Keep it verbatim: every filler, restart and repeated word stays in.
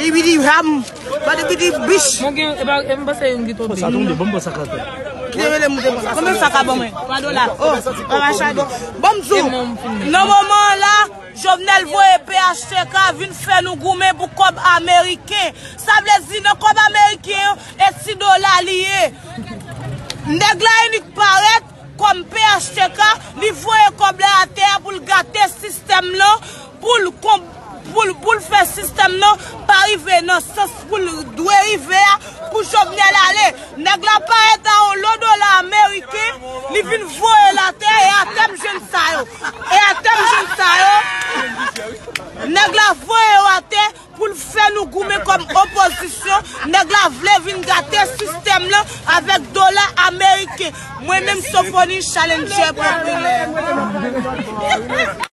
Ibidi ham, badi bidi bish. Mwen gen, e pa, e m panse yon ki tonbe. Sa tonbe, bon, bon, sa ka fè. Ki te rele m te konsa. Konbyen sa ka ban mwen? Twa dola. Oh, pa machay. Bon, m di w, nan moman an la, Jovenel voye P H T K vin fè nou goumen pou kòb ameriken. Sa vle di nan kòb ameriken an, e ti dola li ye. Nèg la inik parèt kòm P H T K, li voye kòb la atè a pou l gate sistèm lan, pou l konp-, pou l, pou l fè sistèm nan pa rive nan sans pou l dwe rive a, pou Jovenel ale. Nèg la parèt a yon lo dola ameriken, li vin voye l atè, e atè m jwenn sa yo. E atè m jwenn sa yo. Nèg la voye yo atè pou l fè nou goumen kòm opozisyon. Nèg la vle vin gate sistèm lan avèk dola ameriken. Mwen menm Sophonie Challenger Popilè.